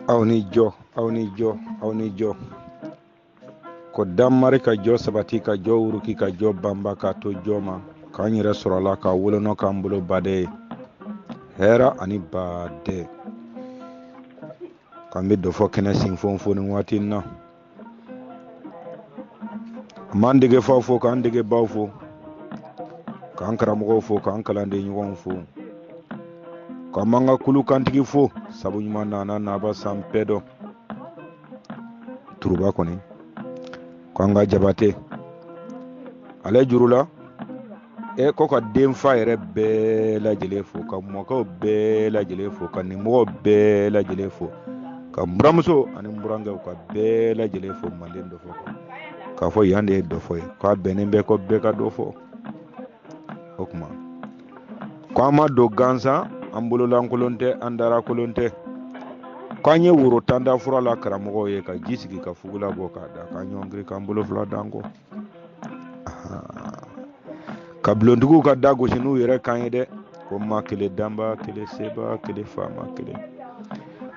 Aw ni jɔ, aw ni jɔ, aw ni jɔ. Ko danmari ka jɔ sabati, ka jɔ wuruki, ka jɔ banba, k'a to jɔ ma, k'an yɛrɛ sɔrɔ a la, k'a wolonɔ k'an bolo baden ye. Hɛrɛ ani baden. K'an bɛ dɔ fɔ kɛnɛ sinfon fo nin waati in na. An b'an dege faw fo, k'an dege baw fo, k'an karamɔgɔw fo, k'an kalanden ɲɔgɔnw fo, k'an b'an ka kulu kantigi fo, sabu ɲuman nana naba san bɛɛ dɔn. Turuba kɔni, k'an ka Jabate ale juru la, e ko ka denfa yɛrɛ bɛɛ lajɛlen fo, ka mɔkɛw bɛɛ lajɛlen fo, ka nimɔgɔw bɛɛ lajɛlen fo, ka n buramuso ani n burankɛw ka bɛɛ lajɛlen fo manden dɔ fɔ kan, k'a fɔ yan de ye dɔ fɔ ye, k'a bɛnnen bɛ ko bɛɛ ka dɔ fɔ. O tuma ko an ma don gansan, an bololankolon tɛ, an darakolon tɛ, k'an ye woro tanda fura la karamɔgɔw ye, ka ji sigi ka fugula bɔ k'a da, k'an ɲɔngiri k'an bolo fila d'an kɔ, ka bulontigiw ka da gosi n'u yɛrɛ kan ye dɛ, ko ma kelen danba kelen seba kelen faama kelen,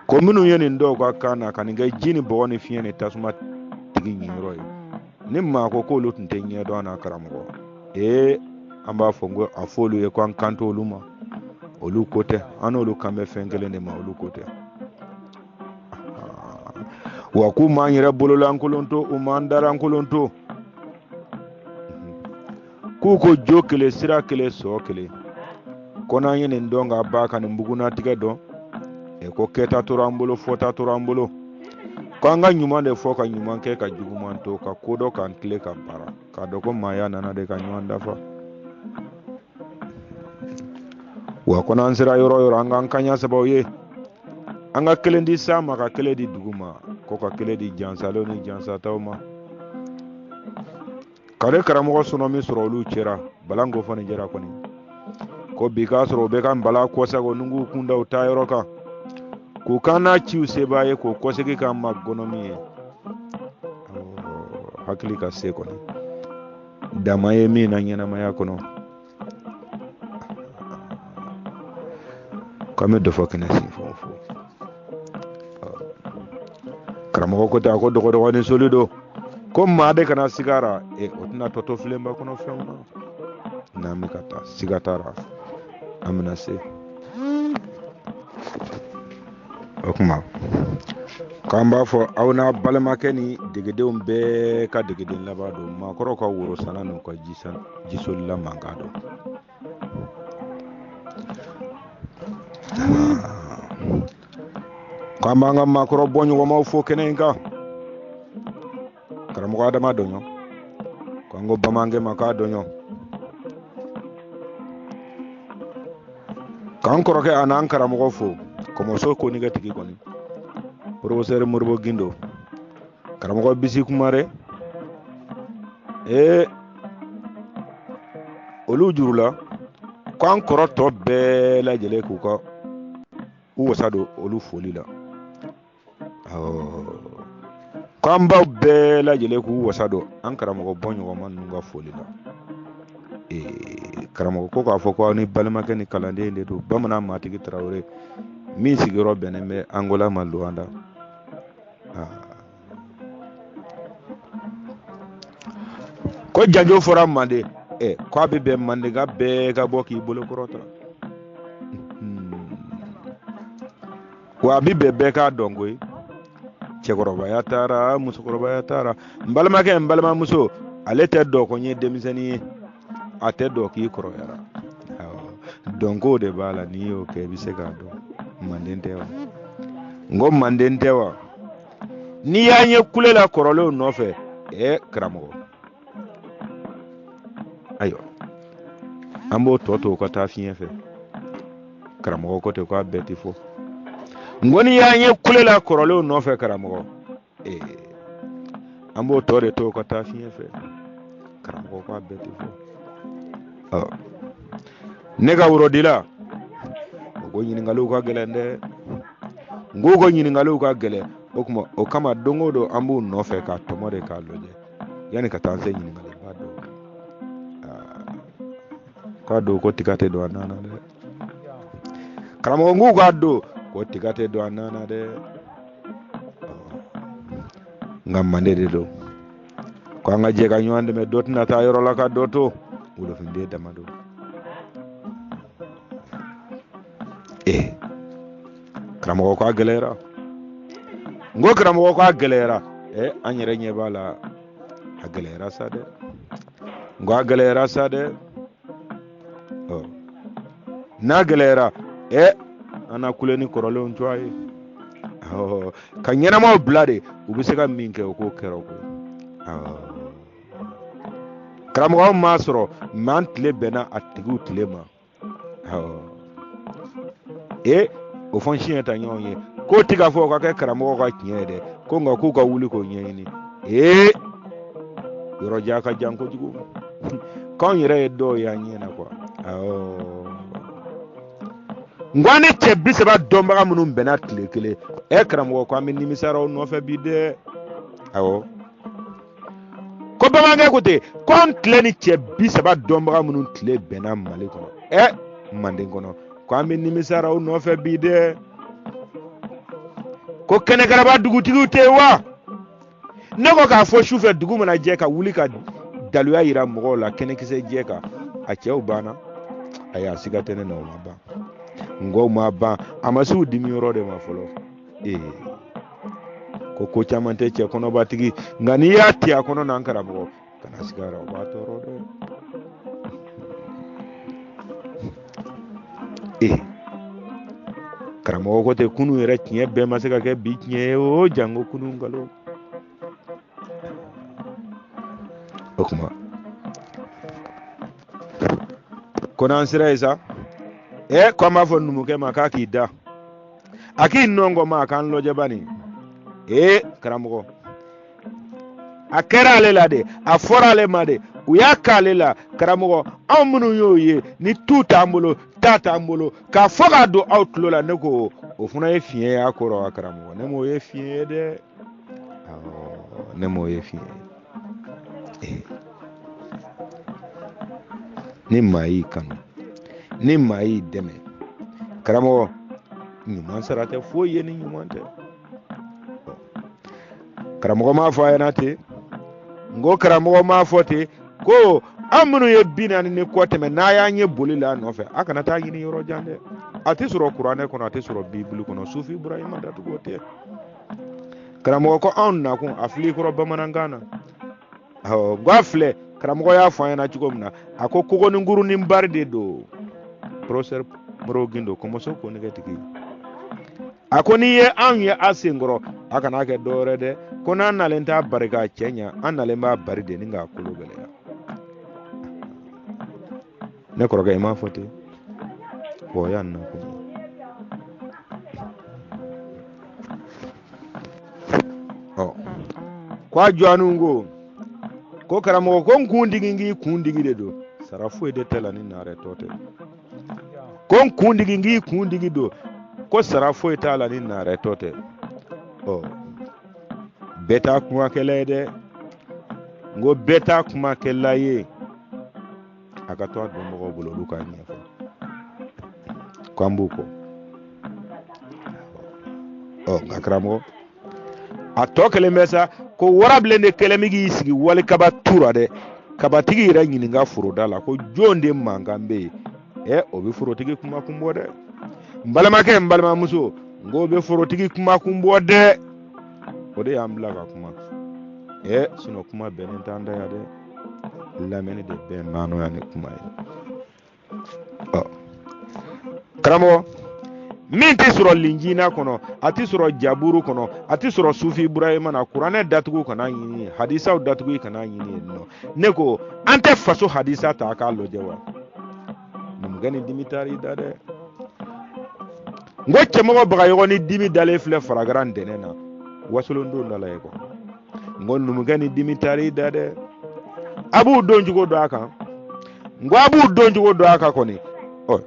ko minnu ye nin dɔw ka kan na ka nin kɛ ji ni bɔgɔ ni fiɲɛ ni tasuma tigi ɲinyɔrɔ ye, ni maa ko k'olu tun tɛ ɲɛ dɔn an na karamɔgɔ, ee an b'a fɔ ko a f'olu ye ko an kan t'olu ma, olu ko tɛ, an n'olu kan bɛ fɛn kelen de ma, olu ko tɛ. Wa k'u m'an yɛrɛ bololankolon to, u m'an dalankolon to, k'u ko jo kelen, sira kelen, sɔ kelen, ko n'an ye nin dɔn ka ban ka nin bugunnatigɛ dɔn, e ko kɛta tora an bolo, fɔta tora an bolo, ko an ka ɲuman de fɔ, ka ɲuman kɛ, ka juguman to, ka ko dɔn, k'an tile ka baara, k'a dɔn ko maaya nana de ka ɲɔgɔn dafa. Wa ko n'an sera yɔrɔ o yɔrɔ, an k'an kaɲa sabaw ye, an ka kelen di san ma, ka kelen di dugu ma, ko ka kelen di jansalenw ni jansataw ma. K'ale karamɔgɔ sɔnɔ min sɔrɔ olu cɛra, balanko fɔ ni jɛra kɔni, ko bi k'a sɔrɔ u bɛ ka bala kɔsago ni k'u kunda u taa yɔrɔ kan, k'u kan n'a ciw sebaa ye, k'o kɔsegi k'an ma gɔnɔmi ye. Hakili ka se kɔni dama ye min na ɲɛnamaya kɔnɔ. K'an bɛ dɔ fɔ kɛnɛ sinfɔn fo. Karamɔgɔ ko ten, a ko dɔgɔdɔgɔ ni soli don, ko maa de kana siga ra, e o tɛna tɔ to filenba kɔnɔ fɛnw na. N'an bɛ ka taa siga t'a ra, an bɛna se. O tuma k'an b'a fɔ aw n'a balimakɛ ni degedenw bɛɛ ka degeden laban don, maakɔrɔw ka woro sanna n'u ka jisolila mankan don. K'an b'an ka maakɔrɔ bɔ ɲɔgɔnmaw fo kɛnɛ in kan, karamɔgɔ Adama Dɔɲɔ, k'an ko bamanankɛ ma k'a dɔɲɔ, k'an kɔrɔkɛ a n'an karamɔgɔ fo, kɔmɔso konikɛ tigi kɔni, professeur Modibo Gindo, karamɔgɔ Bisi Kumare, ee olu juru la, k'an kɔrɔ tɔ bɛɛ lajɛlen k'u ka u wasa don olu foli la. K'an baw bɛɛ lajɛlen k'u wasa don an karamɔgɔ bɔ ɲɔgɔnma ninnu ka foli la. Ee karamɔgɔ ko k'a fɔ ko aw ni balimakɛ ni kalanden de don, bamanan maatigi Tarawele min sigiyɔrɔ bɛnnen bɛ Angola ma Luanda. Ko janjo fɔra manden, ɛ ko a bɛ bɛn mandenka bɛɛ ka bɔ k'i bolo kɔrɔta, wa a bɛ bɛn bɛɛ k'a dɔn koyi, cɛkɔrɔbaya taara, musokɔrɔbaya taara, n balimakɛ, n balimamuso, ale tɛ dɔn ko n ye denmisɛnnin ye, a tɛ dɔn k'i kɔrɔyara, dɔnko de b'a la, n'i y'o kɛ i bɛ se k'a dɔn. Manden tɛ wa? N ko manden tɛ wa? N'i y'an ye kule la kɔrɔlenw nɔfɛ, ɛ karamɔgɔ, ayiwa an b'o tɔ to o ka taa fiɲɛ fɛ. Karamɔgɔ ko ten k'a bɛɛ ti fɔ. N ko n'i y'an ye kule la kɔrɔlenw nɔfɛ karamɔgɔ, ee an b'o tɔ de to o ka taa fiɲɛ fɛ. Karamɔgɔ k'a bɛɛ ti fɔ. Ɔ ne ka worodila, o ko ɲininkaliw ka gɛlɛn dɛ. N ko ɲininkaliw ka gɛlɛn, o tuma o kama don o don an b'u nɔfɛ k'a tɔmɔ de k'a lajɛ yanni ka taa an se ɲininkaliba dɔw ma. K'a don ko tiga tɛ don a nan na dɛ. Karamɔgɔ n k'u k'a don ko tiga tɛ don a nan na dɛ. Nka mande de don. Ko an ka jɛ ka ɲɔgɔn dɛmɛ, dɔ tɛna taa yɔrɔ la ka dɔ to. Wolofinden dama don. Ee, karamɔgɔ ko a gɛlɛyara. N ko karamɔgɔ ko a gɛlɛyara. Ee, an yɛrɛ ɲɛ b'a la, a gɛlɛyara sa dɛ. N ko a gɛlɛyara sa dɛ. Ɔ, n'a gɛlɛyara, ɛ, an na kule ni kɔrɔlenw cogoya ye. Ɔ, ka ɲɛnamaw bila de, u bɛ se ka min kɛ, o k'o kɛra o koyi. Awɔ. Karamɔgɔw m'a sɔrɔ, mɛ an tile bɛnna a tigiw tile ma. Awɔ. E, o fɔ n siɲɛ ta ɲɔgɔn ye k'o ti ka fɔ o ka kɛ karamɔgɔ ka tiɲɛ ye dɛ, ko nka k'u ka wuli k'o ɲɛɲini. Ee, yɔrɔ jan ka jan kojugu. K'anw yɛrɛ ye dɔw y'an ɲɛ na kuwa. Awɔ. N ko an ni cɛ 30 dɔnbaga minnu bɛnna tile kelen, ɛ karamɔgɔ, ko an bɛ nimisara o nɔfɛ bi dɛ. Awɔ. Ko bamanankɛ ko ten, ko an tile ni cɛ 30 dɔnbaga minnu tile bɛnna Mali kɔnɔ, ɛ Manden kɔnɔ, ko an bɛ nimisara o nɔfɛ bi dɛ. Ko kɛnɛkaraba dugutigiw tɛ yen wa? Ne ko k'a fɔ sufɛ dugu mana jɛ ka wuli ka daluya yira mɔgɔw la kɛnɛkisɛ jɛ kan, a cɛw banna. Ayi, a siga tɛ ne na, o ma ban. N ko ma ban, a ma se u dimi yɔrɔ de ma fɔlɔ. Ee, ko ko caman tɛ cɛ kɔnɔbatigi, nka n'i y'a ti a kɔnɔ na, n karamɔgɔ, kana siga a la, o b'a tɔɔrɔ dɛ. Ee, karamɔgɔ ko ten, kunun yɛrɛ tiɲɛ bɛɛ ma se ka kɛ bi tiɲɛ ye o, janko kunun nkalon. O tuma ko n'an sera yen sa, ɛ, ko an b'a fɔ numukɛ ma k'a k'i da, a k'i nɔngɔn ma, a k'an lɔjɛ bani. Ee karamɔgɔ, a kɛra ale la de, a fɔra ale ma de, u y'a k'ale la. Karamɔgɔ, anw minnu y'o ye, ni tu t'an bolo, ta t'an bolo, k'a fɔ k'a don aw tulo la, ne ko o fana ye fiɲɛ ye a kɔrɔ wa? Karamɔgɔ, ne m'o ye fiɲɛ ye dɛ. Awɔ, ne m'o ye fiɲɛ ye. Ni maa y'i kanu, ni maa y'i dɛmɛ, karamɔgɔ, ɲuman sara tɛ foyi ye ni ɲuman tɛ. Karamɔgɔ m'a fɔ a ɲɛna ten. N ko karamɔgɔ m'a fɔ ten ko an minnu ye 40 ni kɔ tɛmɛ, n'a y'an ye boli la a nɔfɛ, a kana taa ɲini yɔrɔ jan dɛ. A tɛ sɔrɔ kuranɛ kɔnɔ, a tɛ sɔrɔ bibulu kɔnɔ, sufi Burahima datugu o tɛ. Karamɔgɔ ko anw nakun, a filɛ i kɔrɔ bamanankan na. Awɔ, n ko a filɛ, karamɔgɔ y'a fɔ an ɲɛna cogo min na, a ko kogoninkurunin bari de don. Professeur Modibo Gindo, kɔmɔso konɛgɛtigi, a ko n'i ye anw ye a senkɔrɔ, a kana kɛ dɔwɛrɛ dɛ, ko n'an nalen t'a bari k'a cɛ ɲa, an nalen b'a bari de ni k'a kolo gɛlɛya. Ne kɔrɔkɛ, i m'a fɔ ten, o y'an nakun ye. Ɔ, ko a jɔnniw ko ko karamɔgɔ, ko n kun digi, k'i kun digi de don, sara foyi de tɛ la ni naarɛ tɔ tɛ. Ko n kun digi, k'i kun digi don, ko sara foyi t'a la ni naarɛ tɔ tɛ. Ɔ, bɛɛ t'a kumakɛla ye dɛ. N ko bɛɛ t'a kumakɛla ye, a ka to a dɔnbagaw bolo, olu k'a ɲɛfɔ, ko an b'u kɔ. Ɔ, nka karamɔgɔ, a tɔ kelen bɛ sa, ko warabilen de kɛlen bɛ k'i sigi wali kaba tu ra dɛ, kabatigi yɛrɛ ɲininka foroda la ko jɔn de mankan bɛ yen. Ɛ, o bɛ forotigi kuma kun bɔ dɛ. N balimakɛ, n balimamuso, n k'o bɛ forotigi kuma kun bɔ dɛ. O de y'an bila ka kuma. Ɛ, sinɔn kuma bɛnnen t'an da yan dɛ, lamɛnni de bɛn b'an nɔ yan ni kuma ye. Ɔ karamɔgɔ, min tɛ sɔrɔ linjina kɔnɔ, a tɛ sɔrɔ jaburu kɔnɔ, a tɛ sɔrɔ sufi Burahima na, kuranɛ datugu kana ɲini, hadisaw datugu kana ɲini yen nɔ. Ne ko an tɛ faso hadisa ta k'a lajɛ wa? Numukɛ ni dimi taar'i da dɛ. N ko cɛmɔgɔ Bagayɔgɔ ni dimi dalen filɛ faragara ntɛnɛn na wasolon don da la ye kɔ. N ko numukɛ ni dimi taar'i da dɛ. A b'u don cogo dɔn a kan. N ko a b'u don cogo dɔn a kan kɔni. Ɔ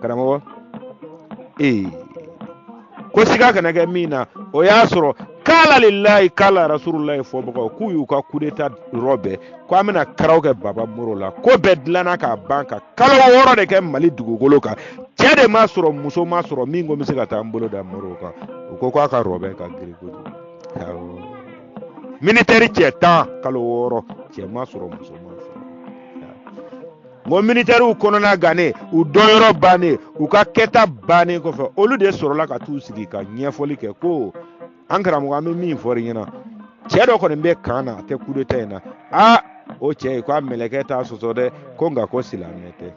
karamɔgɔ, ee, ko siga kana kɛ min na, o y'a sɔrɔ kala lilayi kala rasululayi fɔbagaw k'u y'u ka kudeta rɔbɛn, ko an bɛna karaw kɛ Baba Moro la. Ko bɛɛ dilanna k'a ban ka kalo 6 de kɛ Mali dugukolo kan. Cɛ de ma sɔrɔ, muso ma sɔrɔ min ko n bɛ se ka taa n bolo da Moro kan. U ko k'a ka rɔbɛn ka girin kojugu. Awɔ, militaire cɛ 10 kalo 6, cɛ ma sɔrɔ, muso ma sɔrɔ. N ko militaires kɔnɔna gannen, u dɔnyɔrɔ bannen, u ka kɛta bannen kɔfɛ, olu de sɔrɔla ka t'u sigi ka ɲɛfɔli kɛ ko an karamɔgɔ, an bɛ min fɔ i ɲɛna, cɛ dɔ kɔni bɛ camp na, a tɛ coup d'état in na. Aa, o cɛ ye ko a mɛlɛkɛ t'a sɔsɔ dɛ, ko nka ko silamɛ tɛ.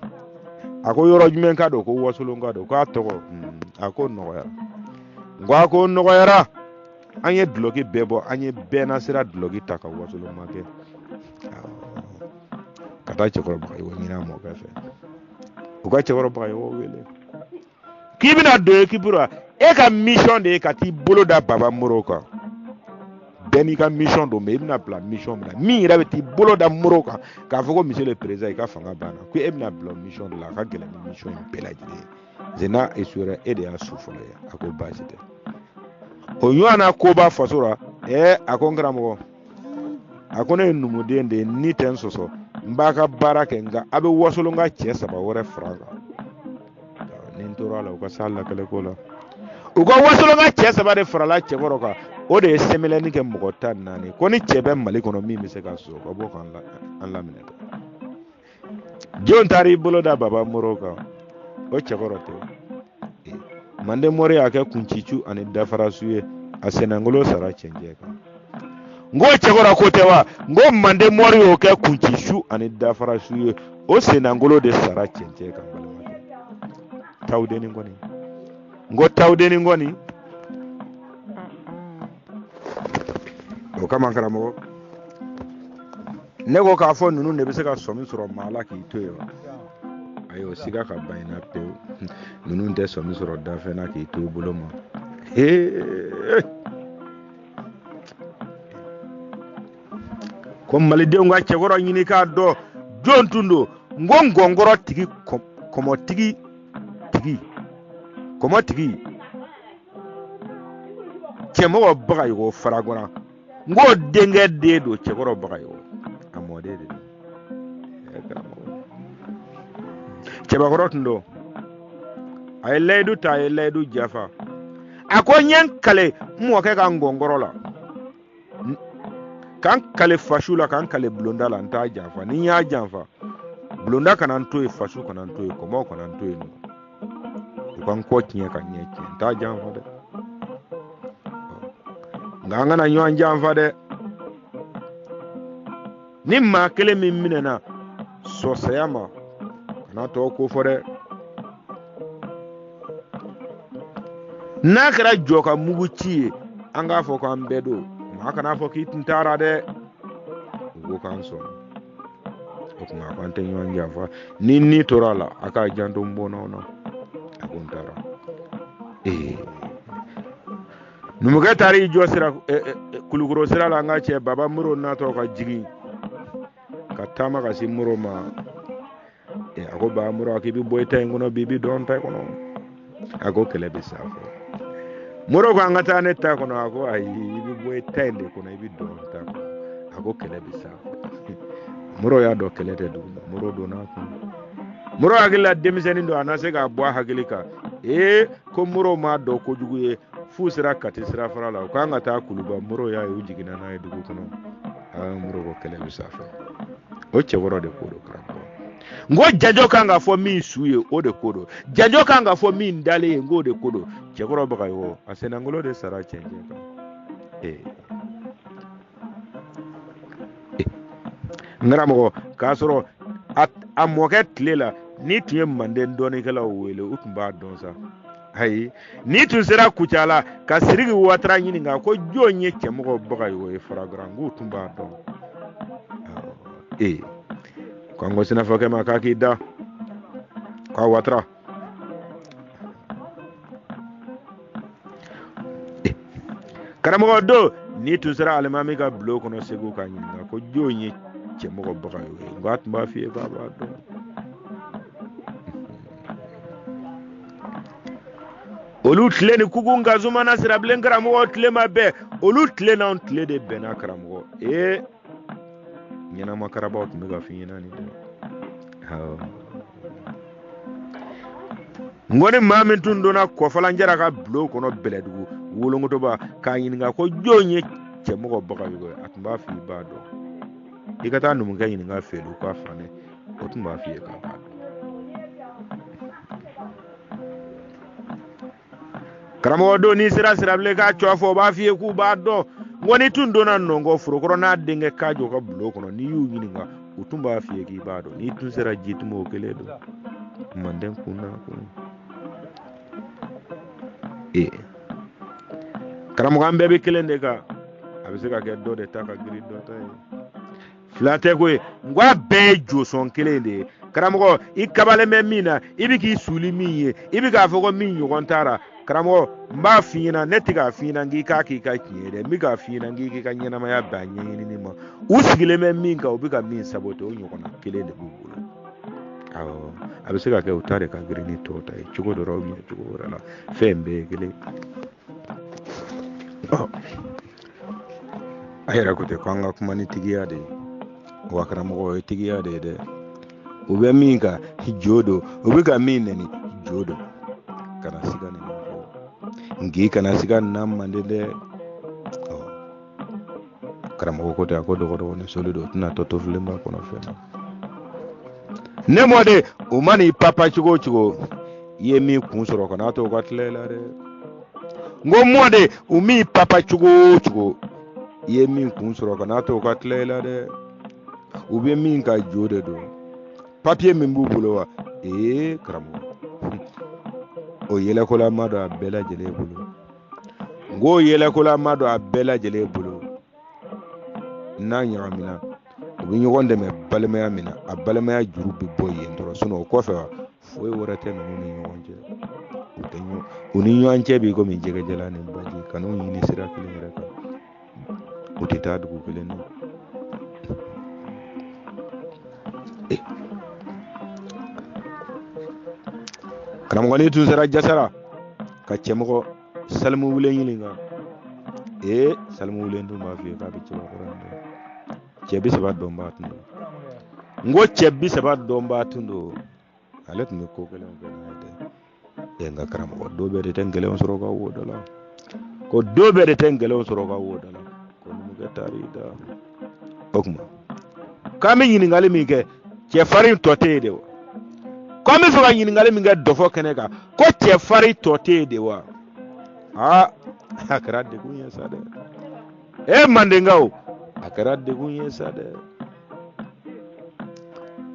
A ko yɔrɔ jumɛn ka don? Ko wasolon ka don. K'a tɔgɔ? A ko nɔgɔyara. N ko a ko nɔgɔyara. An ye dulɔki bɛɛ bɔ, an ye bɛɛ na sira dulɔki ta ka wasolon ma kɛ ka taa cɛkɔrɔ Bagayogo ɲini a mɔkɛ fɛ. U ka cɛkɔrɔ Bagayogo wele k'i bɛna don ekipu la, e ka mission de ye ka t'i bolo da Baba Moro kan. Bɛɛ n'i ka mission don, mais i bɛna bila mission min na, min yɛrɛ bɛ t'i bolo da Moro kan k'a fɔ ko monsieur le président, i ka fanga banna, ko e bɛna bila mission de la, a ka gɛlɛn ni mission in bɛɛ lajɛlen ye. Zena esuyɛrɛ, e de y'a su fɔlɔ ye. A ko baasi tɛ. O ɲɔgɔnna koba faso la. A ko n karamɔgɔ, a ko ne ye numuden de ye, ni tɛ n sɔsɔ, n b'a ka baara kɛ, nka a bɛ wasolon ka cɛ 3 wɛrɛ fara n kan. Ni n tora a la, u ka s'a lakɛlɛko la. U ka wasolon ka cɛ 3 de farala cɛkɔrɔ kan, o de ye sɛmɛlɛni kɛ mɔgɔ 14. Ko ni cɛ bɛ Mali kɔnɔ min bɛ se ka sɔrɔ ka bɔ k'an laminɛ dɛ. Jɔn taara i bolo da Baba Moro kan? O cɛkɔrɔ tɛ. Manden mori y'a kɛ kuncicu ani dafarasu ye, a sennankolo sara cɛncɛn kan. N ko cɛkɔrɔ ko tɛ wa? N ko manden mori y'o kɛ kuncisu ani dafarasu ye, o sennankolo de sara cɛncɛn kan. Balimakɛ, tawudeni kɔni, n ko tawudeni kɔni. O kama karamɔgɔ, ne ko k'a fɔ ninnu de bɛ se ka sɔmi sɔrɔ maa la k'i to yen wa? Ayi, o siga ka ban i na pewu. Ninnu tɛ sɔmi sɔrɔ dafɛn na k'i to i bolo ma. Ko malidenw ka cɛkɔrɔ ɲini k'a dɔn jɔn tun don. N ko ngɔnkɔrɔ tigi, kɔmɔtigi tigi, kɔmɔtigi cɛmɔgɔ Bagayogo Faragoran, n k'o denkɛ den don cɛkɔrɔ Bagayogo, a mɔden de don. Cɛbakɔrɔ tun don, a ye layidu ta, a ye layidu jafa. A ko n ye n kale n mɔkɛ ka ngɔnkɔrɔ la, ka n kale fasu la, ka n kale bulonda la, n t'a janfa. Ni n y'a janfa, bulonda kana n to yen, fasu kana n to yen, kɔmɔw kana n to yen nɔ, u ka n kɔ tiɲɛ ka ɲɛ tiɲɛ, n t'a janfa dɛ. Nka an kana ɲɔgɔn janfa dɛ. Ni maa kelen min minɛna sɔsaya ma, kana tɔw ko fɔ dɛ. N'a kɛra jɔ ka mugu ci ye, an k'a fɔ k'an bɛɛ don, maa kana fɔ k'i tun taara dɛ. U ko k'an sɔnna. O tuma a ko an tɛ ɲɔgɔn janfa. Ni ni tora a la, a k'a janto n bɔnnaw na. A ko n taara. Numukɛ taara i jɔ sira, kulukoro sira la. An ka cɛ Baba Moro natɔ ka jigin ka taama ka se Moro ma. A ko Baba Moro, a k'i bɛ bɔ i ta in kɔnɔ bi, i bɛ don n ta kɔnɔ. A ko kɛlɛ bɛ sa fɔ. Moro ko an ka taa ne ta kɔnɔ. A ko ayi, i bɛ bɔ i ta in de kɔnɔ, i bɛ don n ta kɔnɔ. A ko kɛlɛ bɛ sa fɔ. Moro y'a dɔn kɛlɛ tɛ dugu ma. Moro donna a kun. Moro hakili la denmisɛnnin don, a na se k'a bɔ a hakili kan. Ko Moro m'a dɔn kojugu ye. F'u sera Kati sirafara la, u k'an ka taa Kuluba. Moro y'a ye, u jiginna n'a ye dugu kɔnɔ. Moro ko kɛlɛ bɛ sa fɛ. O cɛkɔrɔ de ko don karamɔgɔ. N ko janjo kan ka fɔ min su ye, o de ko don. Janjo kan ka fɔ min dalen ye, n k'o de ko don. Cɛkɔrɔ Bagayogo, a sennankolo de sara cɛncɛn kan. N karamɔgɔ, k'a sɔrɔ a mɔkɛ tile la, n'i tun ye manden dɔnnikɛlaw wele, u tun b'a dɔn sa. Ayi, n'i tun sera Kucala ka Siriki Watara ɲininka ko jɔn ye cɛmɔgɔ Bagayogo ye Faragoran, k'u tun b'a dɔn. Ko an ko sinafɔkɛ ma k'a k'i da k'a Watara. Karamɔgɔ don, n'i tun sera alimami ka bulon kɔnɔ Segu k'a ɲininka ko jɔn ye cɛmɔgɔ Bagayogo ye, nka a tun b'a f'i ye k'a b'a dɔn. Olu tile ni kuku Nzumana Sirabilen karamɔgɔ tile ma bɛn, olu tile n'anw tile de bɛnna karamɔgɔ. Ɲɛnama karabaw tun bɛ ka f'i ɲɛna nin dɛ. Awɔ. N ko ni maa min tun donna Kɔfalan Jara ka bulon kɔnɔ Bɛlɛdugu, Wolonkotoba k'a ɲininka ko jɔn ye Cɛmɔgɔ Bagayogo ye, a tun b'a f'i b'a dɔn. I ka taa numukɛ ɲininka Felu ka Fanɛ, o tun b'a f'i ye k'a b'a dɔn. Karamɔgɔ don n'i sera Sirabilen k'a cɔ fɔ, o b'a f'i ye k'u b'a dɔn. N ko n'i tun donna Nɔngɔ Forokɔrɔ n'a denkɛ Kajo ka bulon kɔnɔ, n'i y'u ɲininka, u tun b'a f'i ye k'i b'a dɔn. N'i tun sera Jitumu, o kelen don. Manden kun n'a kun. Ee karamɔgɔ, an bɛɛ bɛ kelen de kan. A bɛ se ka kɛ dɔ de ta ka girin dɔ ta ye. Fila tɛ koyi, n ko a bɛɛ ye josɔn kelen de ye. Karamɔgɔ, i kabalen bɛ min na, i bɛ k'i suli min ye, i bɛ k'a fɔ ko min ɲɔgɔn t'a ra. Karamɔgɔ, n b'a f'i ɲɛna, ne tɛ k'a f'i ɲɛna k'i k'a k'i ka tiɲɛ ye dɛ, n bɛ k'a f'i ɲɛna k'i k'i ka ɲɛnamaya bɛn a ɲɛɲinini ma. U sigilen bɛ min kan, u bɛ ka min sabote, o ɲɔgɔnna kelen de b'u bolo. Awɔ, a bɛ se ka kɛ u ta de ka girin ni tɔw ta ye cogo dɔ la ou bien cogo wɛrɛ la, fɛn bɛɛ ye kelen. A yɛrɛ ko ten ko an ka kuma ni tigiya de ye. Wa karamɔgɔ, o ye tigiya de ye dɛ. U bɛ min kan, jo don. U bɛ ka min nɛni, jo don. Kana siga nin na, nk'i kana siga nin na manden dɛ. Karamɔgɔ ko ten, a ko dɔgɔdɔgɔ ni soli don, o tɛna tɔ to filenba kɔnɔ fɛn na. Ne mɔden, u man'i papa cogo o cogo, i ye min kun sɔrɔ, kana to u ka tila i la dɛ. N ko mɔden, u m'i papa cogo o cogo, i ye min kun sɔrɔ, kana to u ka tila i la dɛ. U bɛ min ka jo de don. Papiye min b'u bolo wa, ee karamɔgɔ, o yɛlɛkolama don a bɛɛ lajɛlen bolo. N k'o yɛlɛkolama don a bɛɛ lajɛlen bolo. N'a ɲagamina, u bɛ ɲɔgɔn dɛmɛ balimaya min na, a balimaya juru bɛ bɔ yen dɔrɔn. Sinɔn o kɔfɛ wa, foyi wɛrɛ tɛ ninnu ni ɲɔgɔn cɛ. U tɛ ɲɔgɔn, u ni ɲɔgɔn cɛ b'i komi jɛgɛjalan ni baji. Kan'u ɲini sira kelen yɛrɛ kan, u tɛ taa dugu kelen na. Karamɔgɔ, n'i tun sera Jasara ka Cɛmɔgɔ Salimu Wulen ɲininka, ee Salimu Wulen tun b'a f'i ye k'a bɛ cɛbakɔrɔ in dɔn. Cɛ 30 dɔnbaa tun don. N ko cɛ 30 dɔnbaa tun don. Ale tun bɛ ko gɛlɛnw kɛ n'a ye dɛ. Ee nka karamɔgɔ, don bɛɛ de tɛ gɛlɛnw sɔrɔ ka wo da la. Ko don bɛɛ de tɛ gɛlɛnw sɔrɔ ka wo da la. Ko numukɛ taar'i da. O tuma k'an bɛ ɲininkali min kɛ, cɛfarin tɔ tɛ yen de wa? K'an bɛ fɛ ka ɲininkali min kɛ dɔfɔ kɛnɛ kan, ko cɛfarin tɔ tɛ yen de wa? Aa, a kɛra degun ye sa dɛ. E mandenkaw, a kɛra degun ye sa dɛ.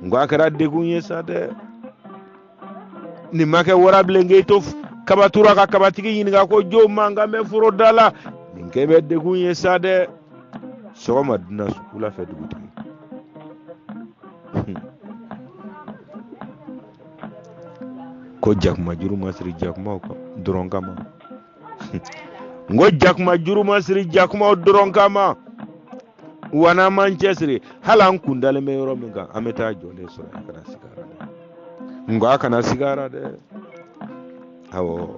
N ko a kɛra degun ye sa dɛ. Nin ma kɛ warabilen k'i to kabatura ka kabatigi ɲininka ko jo mankan bɛ foro da la. Nin kɛ bɛ degun ye sa dɛ. Sɔgɔma dunan, wula fɛ dugutigi. Ko jakuma juru ma siri jakumaw dɔrɔn kama. N ko jakuma juru ma siri jakumaw dɔrɔn kama. Wa n'an m'an cɛsiri, hali an kun dalen bɛ yɔrɔ min kan, an bɛ taa jɔ de sɔrɔ. A kana siga a ra dɛ. N ko a kana siga a ra dɛ. Awɔ,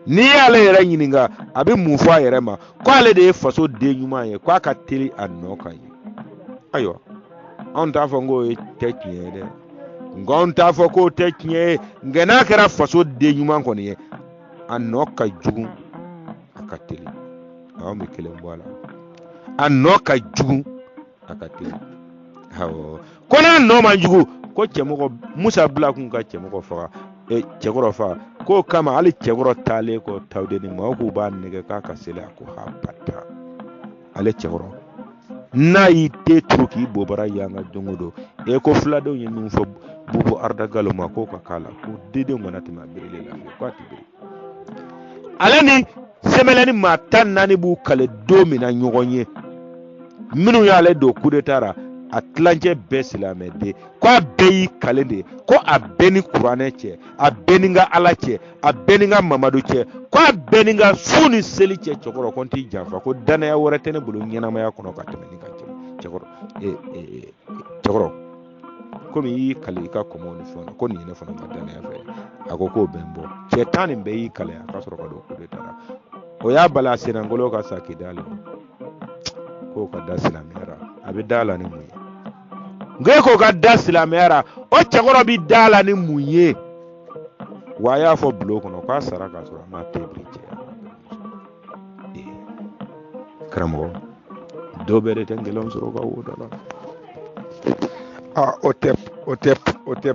n'i y'ale yɛrɛ ɲininka, a bɛ mun fɔ a yɛrɛ ma? Ko ale de ye faso den ɲuman ye, ko a ka teli a nɔ ka ye. Ayiwa, anw t'a fɔ k'o ye tɛ tiɲɛ ye dɛ. Nka anw t'a fɔ k'o tɛ tiɲɛ ye, nka n'a kɛra faso den ɲuman kɔni ye, a nɔ ka jugu, a ka teli. Anw bɛ kelen bɔ a la. A nɔ ka jugu, a ka teli. Awɔ, ko n'a nɔ man jugu, ko Cɛmɔgɔ Musa Bilakun ka Cɛmɔgɔ faga, e Cɛkɔrɔ faga, k'o kama hali Cɛkɔrɔ taalen kɔ Tawudeni, maaw k'u b'a nɛgɛ k'a ka seli, a ko habada, ale Cɛkɔrɔ n'a y'i te turu k'i bobara yanga don o don. E ko filadenw ye min fɔ Bubu Arda Galo ma, k'o ka k'a la, ko didenw kana tɛmɛ a birili la fiyewu, k'a tɛ biri. Ale ni Sɛmɛlɛni maa 14 b'u kale don min na ɲɔgɔn ye, minnu y'ale don kudeta ra, a tilancɛ bɛɛ silamɛden, ko a bɛɛ y'i kale de, ko a bɛɛ ni kuranɛ cɛ, a bɛɛ ni n ka Ala cɛ, a bɛɛ ni n ka Mamadu cɛ, ko a bɛɛ ni n ka sun ni seli cɛ. Cɛkɔrɔ, ko n t'i janfa, ko danaya wɛrɛ tɛ ne bolo ɲɛnamaya kɔnɔ ka tɛmɛ nin kan. Cɛkɔrɔ, cɛkɔrɔ, komi i y'i kale i ka kɔmɔw ni fɛnw na, ko nin ye ne fana ka danaya fɛ. A ko k'o bɛ n bɔ. Cɛ 10 nin bɛɛ y'i kale a ka sɔrɔ ka don kudeta la. O y'a bali a sennankolo ka sa Kidali, k'o ka da silamɛya ra. A bɛ da la ni mun ye? Nka e k'o ka da silamɛya ra, o cɛkɔrɔ bɛ da la ni mun ye? Wa a y'a fɔ bulon kɔnɔ k'a sara k'a sɔrɔ a ma tebiri cɛ. Karamɔgɔ dɔw bɛɛ de tɛ gɛlɛnw sɔrɔ ka wo da la. Aa, o tɛ, o tɛ, o tɛ.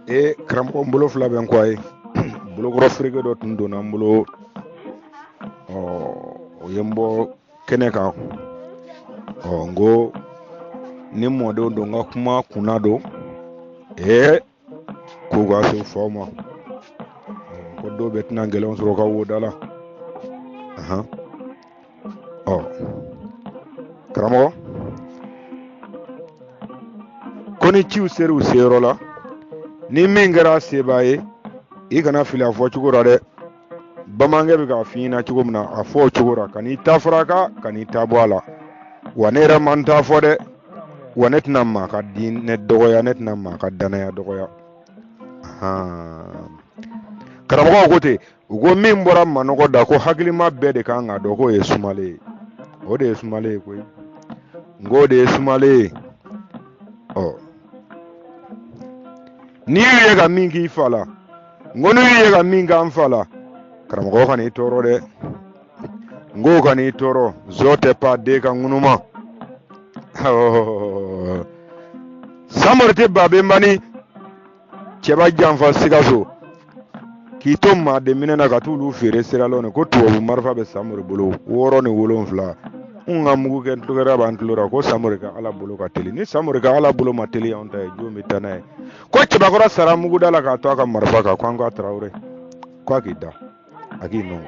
Ee karamɔgɔ, n bolo fila bɛ n kɔ a ye bolokɔrɔ fereke dɔ tun donna n bolo. Ɔ, o ye n bɔ kɛnɛ kan. Ɔ, n ko ni mɔdenw don, n ka kuma kunna don. Ee, k'u ka se faw ma ko dɔw bɛ tɛna gɛlɛnw sɔrɔ ka wo da la. Ɔ karamɔgɔ, ko ni ciw sera u seyɔrɔ la, ni min kɛra sebaa ye, i kana fili a fɔ cogo la dɛ. Bamanankɛ bɛ k'a f'i ɲɛna cogo min na, a fɔ o cogo la, kan'i ta fara a kan, kan'i ta bɔ a la. Wa ne yɛrɛ ma n ta fɔ dɛ. Wa ne tɛna maa ka diinɛ dɔgɔya, ne tɛna maa ka danaya dɔgɔya. Karamɔgɔw ko ten, u ko min bɔra manɔgɔ da, ko hakilima bɛɛ de kan k'a dɔn k'o ye sumalen ye. O de ye sumalen ye koyi. N k'o de ye sumalen ye. Ɔ, n'i y'u ye ka min k'i fa la, n ko n'u ye ka min k'an fa la, karamɔgɔ kan'i tɔɔrɔ dɛ. N k'o kan'i tɔɔrɔ. Zɔ tɛ pan den ka ŋunuma. Samori tɛ babenba ni cɛba janfa Sikaso k'i to maaden minɛ na ka t'olu feere Sierra Leone, ko tubabu marifa bɛ Samori bolo 67. N ka mugu kɛ tulokɛra b'an tulo la ko Samori ka Ala bolo ka teli. Ni Samori ka Ala bolo ma teli anw ta ye, jɔn bɛ taa n'a ye? Ko cɛbakɔrɔ sara muguda la k'a to a ka marifa kan, ko an ka Tarawele ko a k'i da, a k'i nɔ.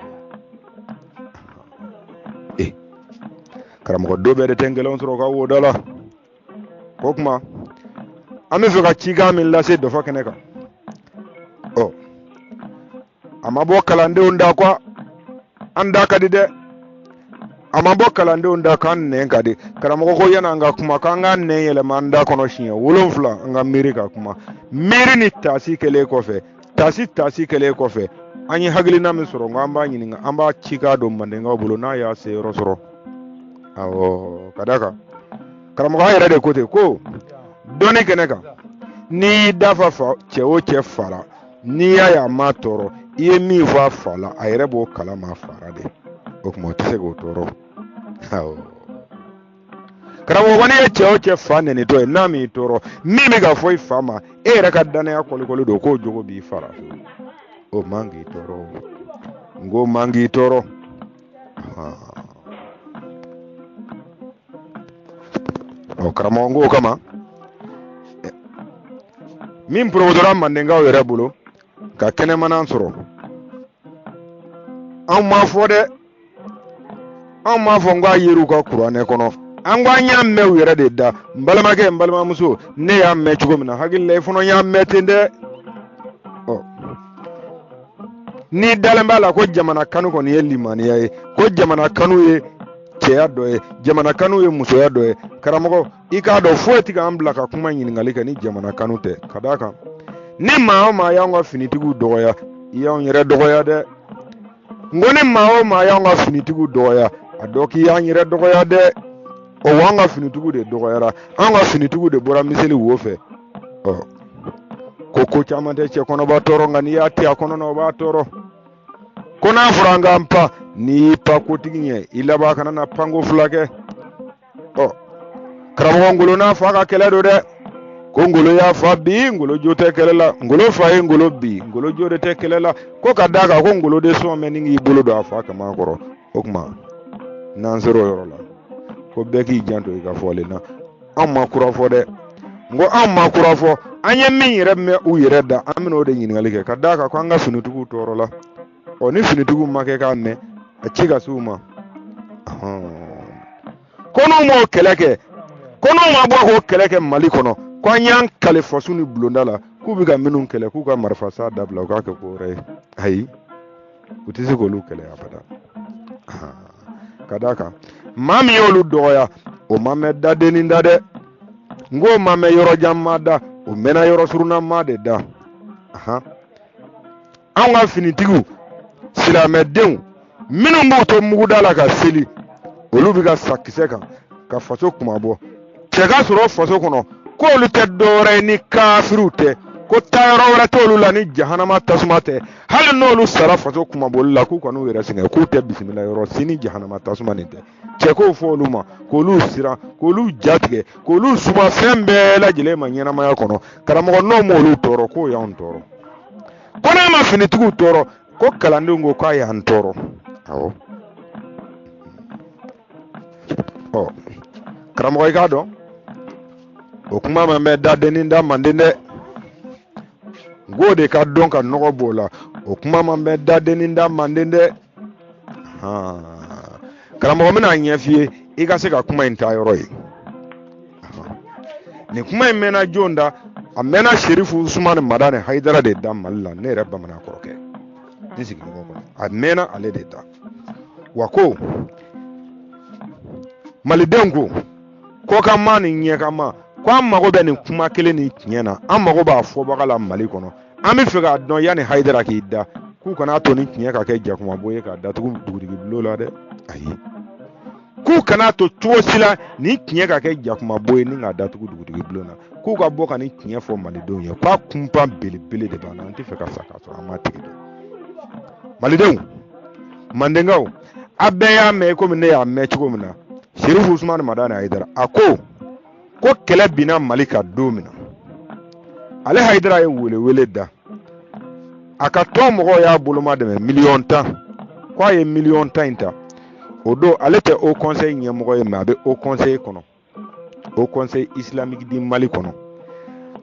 E karamɔgɔ, dɔ bɛɛ de tɛ gɛlɛnw sɔrɔ ka wo da la. O tuma an bɛ fɛ ka cikan min lase dɔfɔ kɛnɛ kan, ɔ, a ma bɔ kalandenw da ko an da ka di dɛ. A ma bɔ kalandenw da k'an nɛn ka di. Karamɔgɔ ko yan'an ka kuma, k'an ka nɛn yɛlɛma an da kɔnɔ siɲɛ 7, an ka miiri ka kuma. Miiri ni taasi kɛlen kɔfɛ, taasi taasi kɛlen kɔfɛ, an ye hakilina min sɔrɔ, nko an b'a ɲininka, an b'a cikan don mandenkaw bolo n'a y'a se yɔrɔ sɔrɔ. Awɔ, ka d'a kan karamɔgɔ an yɛrɛ de ko ten ko dɔnni kɛnɛ kan, n'i y'i dafa fa cɛ o cɛ fa la, n'i y'a ye a ma tɔɔrɔ, i ye min fɔ a fa la, a yɛrɛ b'o kalama a fara de. O tuma o tɛ se k'o tɔɔrɔ. Awɔ karamɔgɔ, ko n'i ye cɛ o cɛ fa nɛnitɔ ye, n'a m'i tɔɔrɔ, min bɛ ka fɔ i fa ma, e yɛrɛ ka danaya kɔlikɔli don k'o jogo b'i fara, o man k'i tɔɔrɔ. N k'o man k'i tɔɔrɔ. Ɔ karamɔgɔ, n k'o kama min porokotora mandenkaw yɛrɛ bolo ka kɛnɛmana sɔrɔ, anw m'a fɔ dɛ. Anw m'a fɔ n ko a yer'u ka kuranɛ kɔnɔ. An ko an y'a mɛn u yɛrɛ de da. N balimakɛ, n balimamuso, ne y'a mɛn cogo min na, hakili la i fana y'a mɛn ten dɛ. Ɔ, n'i dalen b'a la ko jamana kanu kɔni ye limaniya ye, ko jamana kanu ye cɛya dɔ ye, jamana kanu ye musoya dɔ ye, karamɔgɔ, i k'a dɔn foyi tɛ k'an bila ka kuma ɲininkali kɛ ni jamana kanu tɛ. Ka d'a kan ni maa o maa y'anw ka finitigiw dɔgɔya, i y'anw yɛrɛ dɔgɔya dɛ. N ko ni maa o maa y'anw ka finitigiw dɔgɔya, a dɔn k'i y'an yɛrɛ dɔgɔya dɛ. Ɔ, wa an ka finitigiw de dɔgɔyara, an ka finitigiw de bɔra miseli wo fɛ. Ɔ, ko ko caman tɛ cɛ kɔnɔba tɔɔrɔ, nka n'i y'a ti a kɔnɔ na, o b'a tɔɔrɔ. Ko n'a fɔra an k'an pan, n'i y'i pan kotigi ɲɛ, i laban kana na panko fila kɛ. Ɔ karamɔgɔ, ngolo n'a fa ka kɛlɛ don dɛ. Ko ngolo y'a fa bi, ngolo jo tɛ kɛlɛ la. Ngolo fa ye ngolo bi, ngolo jo de tɛ kɛlɛ la. Ko ka d'a kan ko ngolo de sɔn mɛ ni k'i bolo don a fa kaman kɔrɔ. O tuma n'an sera o yɔrɔ la, ko bɛɛ k'i janto i ka fɔlen na. Anw ma kura fɔ dɛ. N ko anw ma kura fɔ. An ye min yɛrɛ mɛn u yɛrɛ da, an bɛna o de ɲininkali kɛ. Ka d'a kan ko an ka finitigiw tɔɔrɔ la. Ɔ, ni finitigiw ma kɛ k'a mɛn, a ci ka s'u ma. Ko n'u m'o kɛlɛ kɛ, ko n'u ma bɔ k'o kɛlɛ kɛ Mali kɔnɔ, ko an y'an kale faso ni bulonda la k'u bɛ ka minnu kɛlɛ, k'u ka marifa sa dabila, u k'a kɛ ko wɛrɛ ye. Ayi, u tɛ se k'olu kɛlɛ abada. Ka d'a kan maa min y'olu dɔgɔya, o ma mɛn dadennin da dɛ. N k'o ma mɛn yɔrɔjan maa da, o mɛnna yɔrɔ surunna maa de da. Anw ka finitigiw, silamɛdenw minnu b'u to muguda la ka seli, olu bɛ ka sa kisɛ kan ka faso kunmabɔ. Cɛ ka sɔrɔ faso kɔnɔ k'olu tɛ dɔwɛrɛ ye ni kafiriw tɛ. Ko taayɔrɔ wɛrɛ t'olu la ni jahanama tasuma tɛ. Hali n'olu sara faso kunmabɔli la, k'u kan'u yɛrɛ sɛgɛn, k'u tɛ bisimila yɔrɔ si ni jahanama tasuma nin tɛ. Cɛ k'o fɔ olu ma, k'olu siran, k'olu jatigɛ, k'olu suma fɛn bɛɛ lajɛlen ma ɲɛnamaya kɔnɔ. Karamɔgɔ, n'o m'olu tɔɔrɔ, k'o y'anw tɔɔrɔ. Ko n'a ma finitigiw tɔɔrɔ, ko kalandenw ko k'a y'an tɔɔrɔ. Awɔ, ɔ karamɔgɔ, i k'a dɔn o kuma ma mɛn dadennin da manden dɛ. N k'o de ka dɔn ka nɔgɔ b'o la. O kuma ma mɛn dadennin da manden dɛ. Karamɔgɔ, n bɛna a ɲɛf'i ye i ka se ka kuma in taa yɔrɔ ye. Nin kuma in mɛnna jɔn da? A mɛnna Serifu Usumani Madani Hayidara de da Mali la. Ne yɛrɛ bamanan kɔrɔkɛ, n sigiɲɔgɔn kɔnɔ, a mɛnna ale de da. Wa ko malidenw ko kɔkanma ni ɲɛkanma ko an mago bɛ nin kuma kelen ni tiɲɛ na, an mago b'a fɔbaga la Mali kɔnɔ. An bɛ fɛ k'a dɔn yanni Hayidara k'i da, k'u kana to ni tiɲɛ ka kɛ jakumabo ye k'a datugu dugutigi bulon la dɛ. Ayi, k'u kana to cogo si la nin tiɲɛ ka kɛ jakumabo ye ni k'a datugu dugutigi bulon na, k'u ka bɔ ka nin tiɲɛ fɔ malidenw ye, k'a kunpan belebele de b'an na, an tɛ fɛ ka sa k'a sɔrɔ an m'a tigi dɔn. Malidenw, mandenkaw, a bɛɛ y'a mɛn komi ne y'a mɛn cogo min na. Serifu Usumani Madani Hayidara a ko ko kɛlɛ binna Mali kan don min na, ale Hayidara ye welewele da, a ka tɔn mɔgɔw y'a boloma dɛmɛ 10,000,000, ko a ye 10,000,000 in ta. O don ale tɛ haut conseil ɲɛmɔgɔ ye, mais a bɛ haut conseil kɔnɔ, haut conseil islamique du Mali kɔnɔ.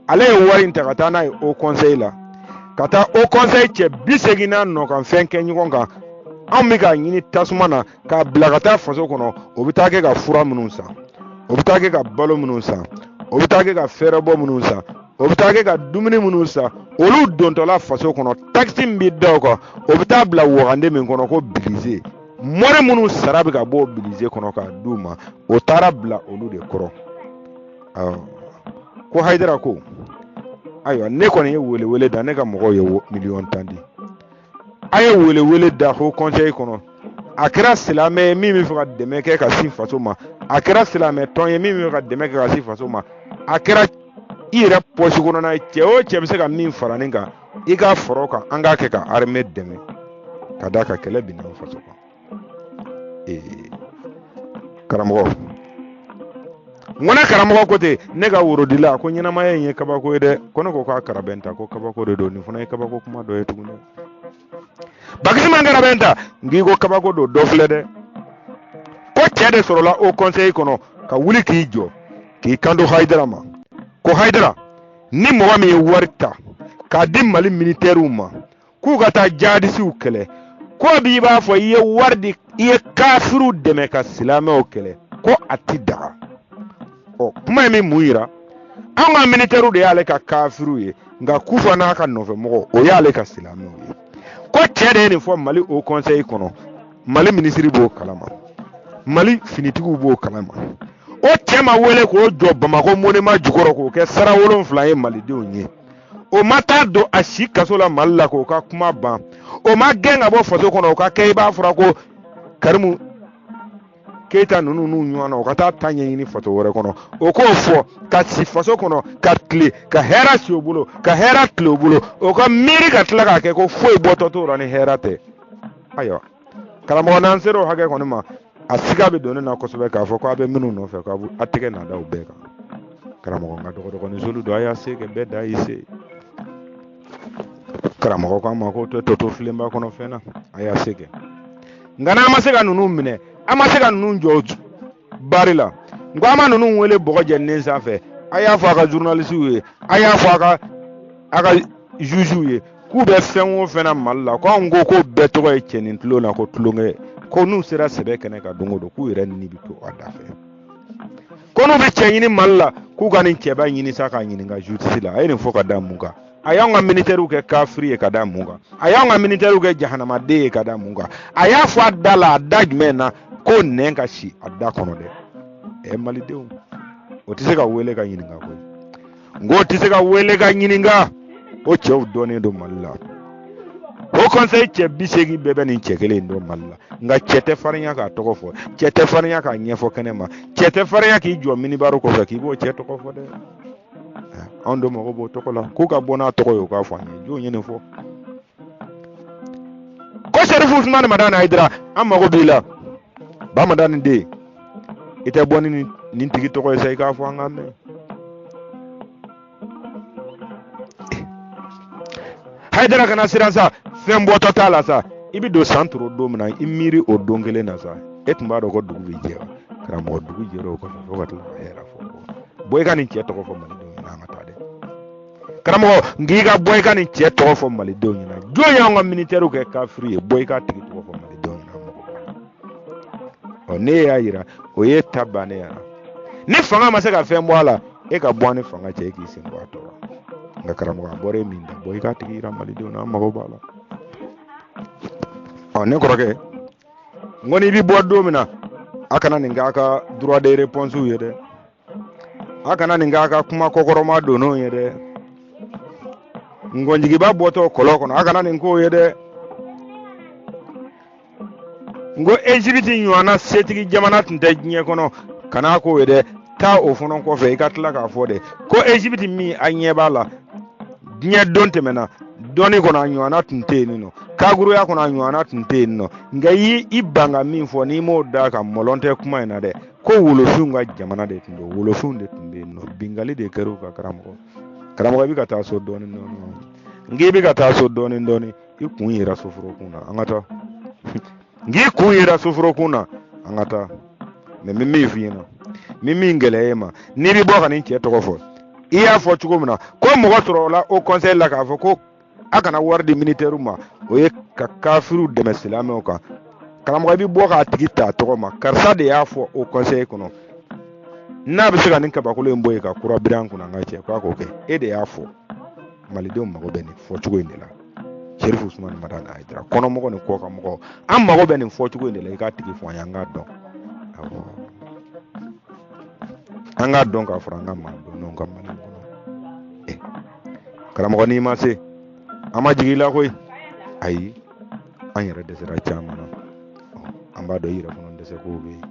Ale ye wari in ta ka taa n'a ye haut conseil la, ka taa haut conseil cɛ 80 n'a nɔkanfɛn kɛ ɲɔgɔn kan. Anw bɛ k'a ɲini tasuma na k'a bila ka taa faso kɔnɔ, o bɛ taa kɛ ka fura minnu san, o bɛ taa kɛ ka balo minnu san, o bɛ taa kɛ ka fɛɛrɛbɔ minnu san, o bɛ taa kɛ ka dumuni minnu san, olu dontɔla faso kɔnɔ, takisi min bɛ da o kan, o bɛ taa bila wagande min kɔnɔ ko bilize, mɔri minnu sara bɛ ka bɔ bilize kɔnɔ k'a d'u ma, o taara bila olu de kɔrɔ. Ko Hayidara ko ayiwa, ne kɔni ye welewele da, ne ka mɔgɔw ye 10,000,000 di. A ye welewele da haut conseil kɔnɔ, a kɛra silamɛ ye min bɛ fɛ ka dɛmɛ kɛ ka sin faso ma, a kɛra silamɛ tɔn ye min bɛ fɛ ka dɛmɛ kɛ ka sin faso ma, a kɛra i yɛrɛ pɔsi kɔnɔna ye, cɛ o cɛ bɛ se ka min fara nin kan, i k'a fara o kan, an k'a kɛ ka armée dɛmɛ ka d'a kan kɛlɛ binna an faso kan. Karamɔgɔ, n ko ne karamɔgɔ ko ten, ne ka worodila ko ɲɛnamaya in ye kabako ye dɛ. Ko ne ko k'a karabɛnta ko kabako de don, nin fana ye kabako kuma dɔ ye tuguni. Bakisiman karabɛnta, n k'i ko kabako don, dɔ filɛ dɛ. Ko cɛ de sɔrɔla haut conseil kɔnɔ ka wuli k'i jɔ k'i kanto Hayidara ma ko Hayidara, ni mɔgɔ min ye wari ta k'a di Mali militɛriw ma k'u ka taa jadisiw kɛlɛ, ko b'i b'a fɔ i ye wari di, i ye kafiriw dɛmɛ ka silamɛw kɛlɛ, ko a ti daga. Ɔ kuma in bɛ mun yira? An ka militɛriw de y'ale ka kafiriw ye, nka Kufa n'a ka nɔfɛmɔgɔ, o y'ale ka silamɛw ye. Ko cɛ de ye nin fɔ Mali haut conseil kɔnɔ, Mali minisiri b'o kalama, Mali finitigiw b'o kalama. O cɛ ma wele k'o jɔ Bamakɔ monument jukɔrɔ k'o kɛ sara 7 ye malidenw ye. O ma taa don a si kaso la Mali la k'o ka kuma ban. O ma gɛn ka bɔ faso kɔnɔ, o ka kɛ i b'a fɔra ko Karimu Keyita ninnu n'u ɲɔgɔn na, o ka taa ta ɲɛɲini faso wɛrɛ kɔnɔ. O k'o fɔ ka si faso kɔnɔ ka tile ka hɛrɛ si o bolo, ka hɛrɛ tile o bolo, o ka miiri ka tila k'a kɛ ko foyi bɔtɔ t'o la ni hɛrɛ tɛ. Ayiwa karamɔgɔ, n'an sera o hakɛ kɔni ma, a siga bɛ don ne na kosɛbɛ k'a fɔ k'a bɛ minnu nɔfɛ, k'a a tɛgɛ na da u bɛɛ kan. Karamɔgɔ, n ka dɔgɔdɔgɔnin solu don, a y'a se kɛ, bɛɛ da y'i se. Karamɔgɔ k'an ma k'o tɛ tɔ to filenba kɔnɔ fɛn na, a y'a se kɛ. Nka n'an ma se ka ninnu minɛ, an ma se ka ninnu jɔ bari la, n ko an ma ninnu wele bɔgɔ jɛninen sanfɛ, a y'a fɔ a ka journalisiw ye, a y'a fɔ a ka jugew ye k'u bɛ fɛn o fɛn na Mali la, ko anw ko k'o bɛɛ tɔgɔ ye cɛnin tulon na ko tulonkɛ, ko n'u sera sɛbɛ kɛnɛ kan don o don, k'u yɛrɛ ni bɛ to a da fɛ. Ko n'u bɛ cɛ ɲini Mali la, k'u ka nin cɛba ɲini sa k'a ɲininka justice la. A ye nin fɔ ka da mun kan? A y'anw ka militaires kɛ kafiri ye ka da mun kan? A y'anw ka militaires kɛ jahanamaden ye ka da mun kan? A y'a fɔ a da la, a da jumɛn na ko nɛn ka si a da kɔnɔ dɛ? Malidenw, o tɛ se ka wele ka ɲininka koyi. N k'o tɛ se ka wele ka ɲininka. O cɛw dɔnnen don Mali la. Haut conseil cɛ 80 bɛɛ bɛ nin cɛ kelen in dɔn Mali la. Nka cɛ tɛ farinya k'a tɔgɔ fɔ, cɛ tɛ farinya k'a ɲɛfɔ kɛnɛ ma, cɛ tɛ farinya k'i jɔ minibaru kɔfɛ k'i b'o cɛ tɔgɔ fɔ dɛ. Anw de mago b'o tɔgɔ la, k'u ka bɔ n'a tɔgɔ ye, u k'a fɔ an ye. Jɔn ye nin fɔ? Ko Serifu Usumani Madani Hayidara, an mago b'i la. Ba Madani den, i tɛ bɔ ni nin tigi tɔgɔ ye sa, i k'a fɔ an k'a mɛn. Hayidara kana siran sa, fɛn bɔtɔ t'a la sa. I bɛ don san toro don min na, i miiri o don kelen na sa, e tun b'a dɔn ko dugu bɛ jɛ wa? Karamɔgɔ, dugu jɛra o kɔfɛ fo ka tila ka hɛrɛ fɔ. Bɔ i ka nin cɛ tɔgɔ fɔ malidenw ɲɛna, an ka taa dɛ. Karamɔgɔ, n k'i ka bɔ i ka nin cɛ tɔgɔ fɔ malidenw ɲɛna. Jɔn y'anw ka militɛriw kɛ kafiri ye? Bɔ i k'a tigi tɔgɔ fɔ malidenw ɲɛna, an mago b'a la. Ɔ, n'e y'a yira, o ye ta bannen yɛrɛ. Ni fanga ma se ka fɛn bɔ a la, e ka bɔ a ni fanga cɛ, e k'i sen bɔ a tɔ la. Nka karamɔgɔ, a bɔra e min da, bɔ i k'a tigi yira malidenw na, an mago b'a la. Ɔ, ne kɔrɔkɛ, n ko n'i bɛ bɔ don min na, a kana nin k'a ka droit de réponse ye dɛ, a kana nin k'a ka kuma kɔkɔrɔma donnenw ye dɛ. Nkɔnjigiba bɔtɔ kɔlɔn kɔnɔ, a kana nin k'o ye dɛ. N ko Ezipiti ɲɔgɔnna setigi jamana tun tɛ diɲɛ kɔnɔ, kana k'o ye dɛ. Taa o fana kɔfɛ, i ka tila k'a fɔ de ko Ezipiti min a ɲɛ b'a la diɲɛ don tɛmɛna dɔnni kɔnɔ, a ɲɔgɔnna tun tɛ yen nɔ, kaguruya kɔnɔ, a ɲɔgɔnna tun tɛ yen nɔ. Nka i y'i ban ka min fɔ, n'i m'o da ka mɔlɔn tɛ kuma in na dɛ, ko wolofinw ka jamana de tun don, wolofinw de tun bɛ yen nɔ, binkanni de kɛra u kan. Karamɔgɔ, karamɔgɔ, i bɛ ka taa so dɔɔnin dɔɔnin. N k'i bɛ ka taa so dɔɔnin dɔɔnin, i kun yera soforokun na, an ka taa. N k'i kun yera soforokun na, an ka taa. Mɛ n bɛ min f'i ɲɛna, n bɛ min gɛlɛya e ma, n'i bɛ bɔ ka nin cɛ tɔgɔ fɔ, i y'a fɔ cogo min na ko mɔgɔ sɔrɔla haut conseil la k'a fɔ ko a kana wari di militɛriw ma, o ye ka kafiriw dɛmɛ silamɛw kan. Karamɔgɔ, i bɛ bɔ k'a tigi ta a tɔgɔ ma, karisa de y'a fɔ haut conseil kɔnɔ, n'a bɛ se ka nin kabakolo in bɔ yen ka kura biri an kunna, an ka cɛ k'a k'o kɛ. E de y'a fɔ. Malidenw mago bɛ nin fɔcogo in de la. Serifu Usumani Madani Hayidara, kɔnɔmɔgɔ ni kɔkanmɔgɔ, an mago bɛ nin fɔcogo in de la. I k'a tigi fɔ an ye, an k'a dɔn. Awɔ, an k'a dɔn k'a fara an ka maa dɔnnenw kan Mali kɔnɔ. Karamɔgɔ, n'i ma se, an ma jigin i la koyi. Ayi, an yɛrɛ dɛsɛra caman na, an b'a dɔn i yɛrɛ fana dɛsɛ kow bɛ yen,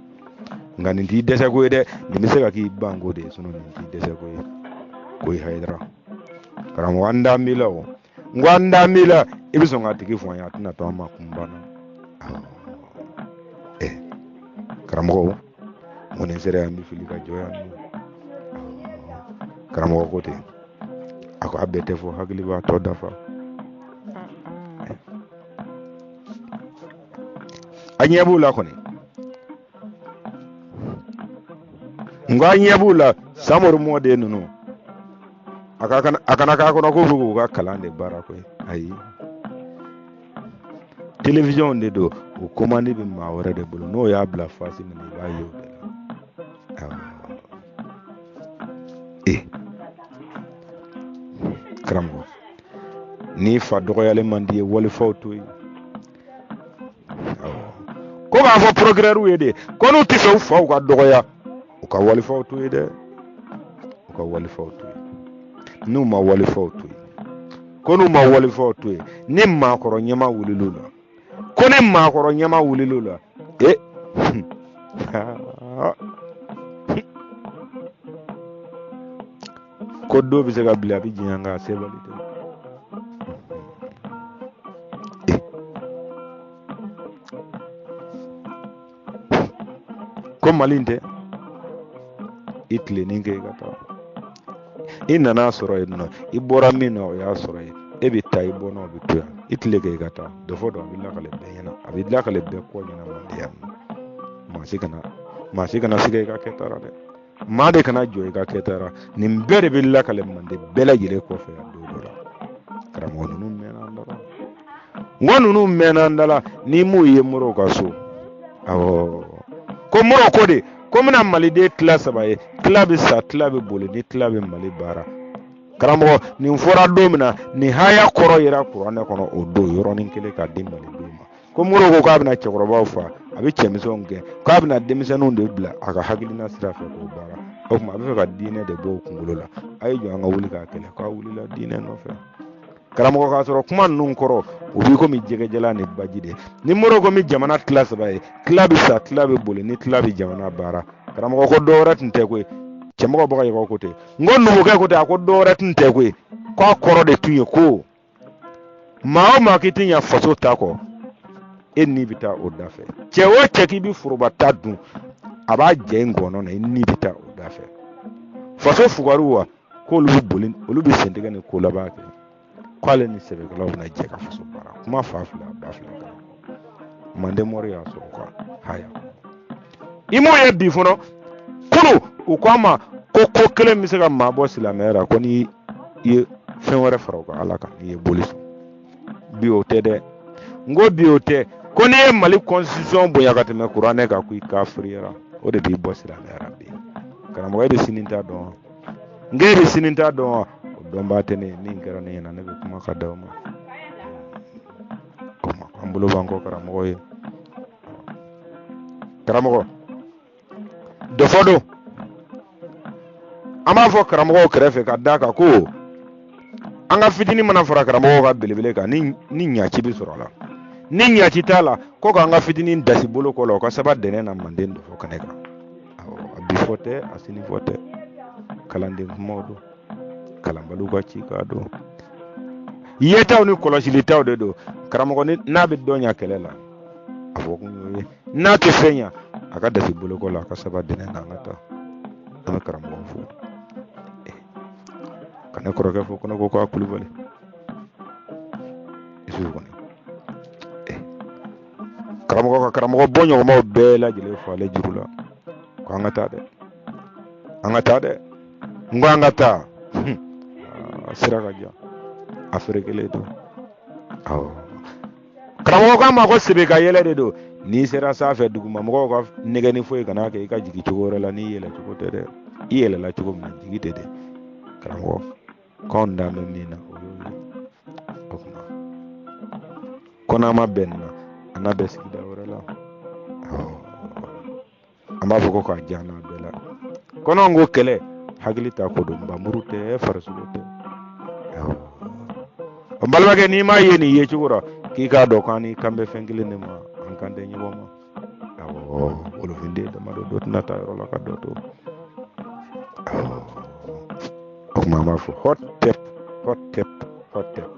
nka nin t'i dɛsɛ ko ye dɛ, nin bɛ se ka k'i banko de ye, sinɔn nin t'i dɛsɛ ko ye koyi. Hayidara karamɔgɔ, an dalen b'i la o. N ko an dalen b'i la, i bɛ sɔn k'a tigi fɔ an ye, a tɛna to an ma kun banna. Karamɔgɔ, n ko nin sera yan, n bɛ fili ka jɔ yan nɔ. Karamɔgɔ ko ten, a ko a bɛɛ tɛ fɔ, hakili b'a tɔ dafa. A ɲɛ b'u la kɔni, n ko a ɲɛ b'u la. Samori mɔden ninnu, a kana k'a kɔnɔ k'u bɛ k'u ka kalan de baara koyi. Ayi, telewisɔnw de don, o komandi bɛ maa wɛrɛ de bolo, n'o y'a bila fasi min na, i b'a ye o de la. Ee karamɔgɔ, n'i fa dɔgɔyalen man di ye, walifaw to yen. Ko k'a fɔ procureur ye de ko n'u tɛ fɛ u faw ka dɔgɔya, u ka walifaw to yen dɛ, u ka walifaw to yen. N'u ma walifaw to yen, ko n'u ma walifaw to yen, ni maakɔrɔ ɲɛma wulil'u la, ko ni maakɔrɔ ɲɛma wulil'u la, e ko don bɛ se ka bilen, a bɛ janya nka a sebali tɛ. Ko Mali in tɛ i tilennen kɛ i ka taa, i nana sɔrɔ yen nɔ, i bɔra min na o y'a sɔrɔ yen, e bɛ taa i bɔnna o bɛ to yan, i tile kɛ i ka taa. Dɔ fɔ dɔn, a bɛ lakale bɛɛ ɲɛna, a bɛ lakale bɛɛ kɔ ɲɛna Mali yan nɔ. Maa si kana siga i ka kɛta la dɛ, maa de kana jɔ i ka kɛta la. Nin bɛɛ de bɛ lakale mande bɛɛ lajɛlen kɔfɛ yan don dɔ la. Karamɔgɔ ninnu mɛnna an da la, n ko ninnu mɛnna an da la, n'i m'u ye Modibo ka so. Awɔ, ko Modibo ko de ko n bɛna maliden tila saba ye, tila bɛ sa, tila bɛ boli, ni tila bɛ Mali baara. Karamɔgɔ, nin fɔra don min na, nin haya kɔrɔ yera kuranɛ kɔnɔ o don yɔrɔnin kelen k'a di malidenw ma. Ko Modibo ko k'a bɛna cɛkɔrɔbaw fa, a bɛ cɛmisɛnw gɛn, k'a bɛna denmisɛnninw de bila a ka hakilina sira fɛ k'o baara. O tuma a bɛ fɛ ka diinɛ de bɔ u kunkolo la. A ye jɔ an ka wuli k'a kɛlɛ, k'a wulila diinɛ nɔfɛ. Karamɔgɔ, k'a sɔrɔ kuma ninnu kɔrɔ o b'i komi jɛgɛjalan ni baji de. Ni Modibo ko n bɛ jamana tila saba ye, tila bɛ sa, tila bɛ boli, ni tila bɛ jamana baara. Karamɔgɔ, ko dɔ wɛrɛ tun tɛ koyi. Cɛmɔgɔ Bagayɔgɔ ko ten. N ko numukɛ ko ten, a ko dɔwɛrɛ tun tɛ koyi, k'a kɔrɔ de tun ye ko maa o maa k'i tɛ ɲa faso ta kɔ, e ni bɛ taa o da fɛ. Cɛ o cɛ k'i bɛ foroba ta dun, a b'a jɛ i ngɔnɔ na, i ni bɛ taa o da fɛ. Faso fugariw wa, k'olu bɛ boli, olu bɛ sentigɛ ni ko laban kɛ, k'ale ni sɛbɛkɛlaw bɛna jɛ ka faso baara. Kuma fa filɛ, a ba filɛ, karamɔgɔ manden mɔri y'a sɔrɔ ka haya i m'o ye bi fɔlɔ. Kunu u ko an ma ko ko kelen bɛ se ka maa bɔ silamɛya la, ko n'i ye fɛn wɛrɛ fara o kan Ala kan, n'i ye boli sɔn. Bi o tɛ dɛ, n ko bi o tɛ, ko n'i ye Mali constitution bonya ka tɛmɛ kuranɛ kan, ko i kafiriyara, o de b'i bɔ silamɛya la bi. Karamɔgɔ, e bɛ sini ta dɔn wa? N k'e bɛ sini ta dɔn wa? O dɔnbaa tɛ ne ye, min kɛra ne ɲɛna ne bɛ kuma ka d'aw ma. O tuma an bolo b'an kɔ karamɔgɔ ye. Karamɔgɔ dɔfɔ don, an b'a fɔ karamɔgɔw kɛrɛfɛ ka d'a kan ko an ka fitinin mana fara karamɔgɔw ka belebele kan, ni ɲaci bɛ sɔrɔ a la, ni ɲaci t'a la, ko k'an ka fitinin dasi bolo kɔ la, o ka saba dɛnɛ na manden dɔfɔ kɛnɛ kan. A bi fɔ tɛ, a sini fɔ tɛ, kalanden kumaw don, kalanbaliw ka ci k'a don, yetaw ni kɔlɔsilitaw de don. Karamɔgɔ ni n'a bɛ dɔ ɲa kɛlɛ la, a fɔ kun y'o ye, n'a tɛ fɛn ɲa, a ka dasi boloko la, a ka saba dɛnɛ na, an ka taa. An bɛ karamɔgɔ fo, ka ne kɔrɔkɛ fo, ko ne ko k'a Kulubali Isufu kɔni. Karamɔgɔ ka karamɔgɔ bɔ ɲɔgɔnmaw bɛɛ lajɛlen fo ale juru la, ko an ka taa dɛ, an ka taa dɛ, n ko an ka taa. Sira ka jan, a ferekelen don. Awɔ, karamɔgɔ k'a ma ko sebe ka yɛlɛ de don. N'i sera sanfɛ, duguma mɔgɔw ka nɛgɛni foyi kana kɛ i ka jigin cogo wɛrɛ la n'i yɛlɛ cogo tɛ dɛ. I yɛlɛla cogo min na, jigin tɛ dɛ. Karamɔgɔ k'anw dan bɛ min na, o y'o ye. O tuma ko n'an ma bɛn nin na, an na bɛn sigida wɛrɛ la. An b'a fɔ ko k'a diya n'a bɛɛ la kɔnɔ, ko kɛlɛ hakili ta ko don, npanmuru tɛ, farisogo tɛ. N balimakɛ, n'i m'a ye nin ye cogo la, k'i k'a dɔn k'an ni kan bɛ fɛn kelen de ma, an kan tɛ ɲɔgɔn ma. Awɔ, wolofinden damadɔ dɔ tɛna taa yɔrɔ la ka dɔ to. O tuma an b'a fɔ hotep, hotep, hotep.